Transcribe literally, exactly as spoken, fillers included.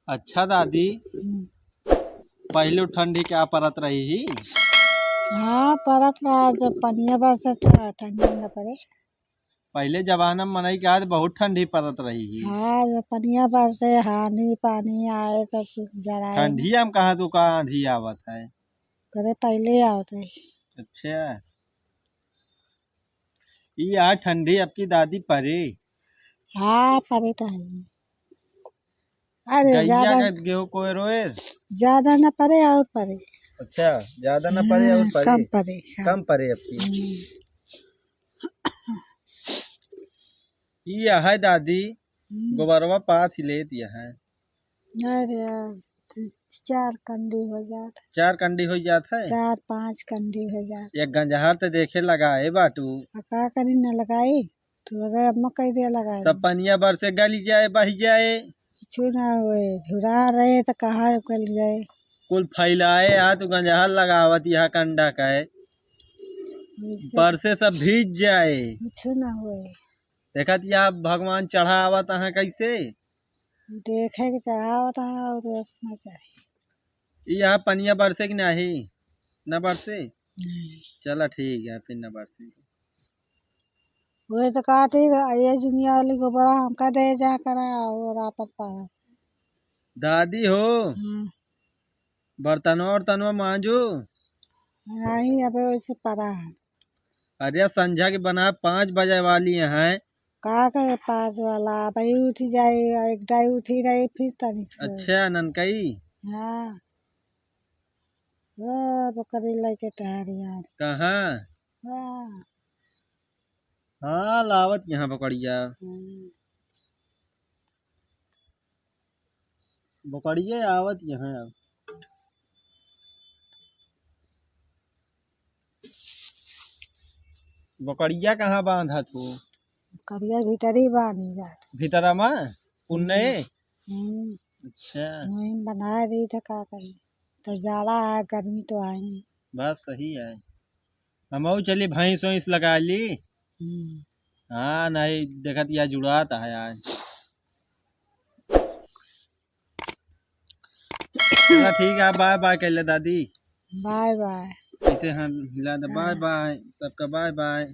अच्छा दादी, हम्म। पहिले ठंडी का परत रही ही? हाँ, परत रहा, जब पनिया बरसे तो ठंडी न परे। पहिले जमाना में मनई के याद बहुत ठंडी परत रही ही। हाँ, जब पनिया बरसे, हानी पानी आए तो जराए। ठंडिया में कहाँ तो का आंधी आवत है? अरे पहिले आवत रही। अच्छा, ई आ ठंडी आपकी दादी परे? हाँ, परे तो है। अरे गैया ज्यादा के गेहूं कोय रोए? ज्यादा ना परे और परे। अच्छा, ज्यादा ना परे और हम्म, परे? कम परे, हाँ। कम परे आपकी। हम्म। ई है दादी, हम्म। गोबरवा पाथ ही लेत यह है। अरे यार, चार कंडी हो जात। चार कंडी हो जात है? चार पाँच कंडी हो जात। एक गंजहर ते देखे लगाए बाटू। आ का करी न लगाई? तोरे अम्मा कह दिया लगाए। सब पनिया बरसे गली जाए, बही जाए। कुछ ना होए, झुरा रहे तो कहाँ गल जाए? कुल फैलाए आ तू गंजहर लगावत यहाँ कंडा का है। वैसे बरसे सब भीज जाए। कुछ ना होए। देखत या भगवान चढ़ावत हैं कैसे? देखे के चढ़ावत हैं और रोज ना चाहे। ई यहाँ पनिया बरसे कि नाही? ना बरसे? नहीं। चला ठीक है, फिर ना बरसे। वही तो कहा ठीक है, ये दुनिया वाली गोबरा हमका दे जा करा और आपन पारा। दादी हो, हम्म। बर्तनवा उर्तनवा मांजू। नहीं, अबे वैसे पड़ा है। अरे संझा के बना पाँच बजे वाली हैं। का करे पाँच वाला, अबही उठी जाए, एक दाई उठी रही फिर तनिक से। अच्छा, ननकई? हाँ। वो बकरी लेके टहरी यार। कहाँ? हाँ। हाँ, लावत यहाँ बकरिया। हम्म। बकरिया आवत यहाँ अब। बकरिया कहाँ बांधत हो? बकरिया भीतरी बांधी जात। भीतरा में? पुन्ने? हम्म। अच्छा। वहीं बनाए दी तो का करी? तो जाड़ा है, गर्मी तो आई। बात सही है। हमहू चली भैंस वैंस लगा ली। हम्म। हाँ, नहीं देखत या जुड़ात है आज। चला ठीक है, बाय बाय कह ले दादी। Bye bye. इसे हम हिला दे, बाय हाँ। बाय, सबका बाय बाय।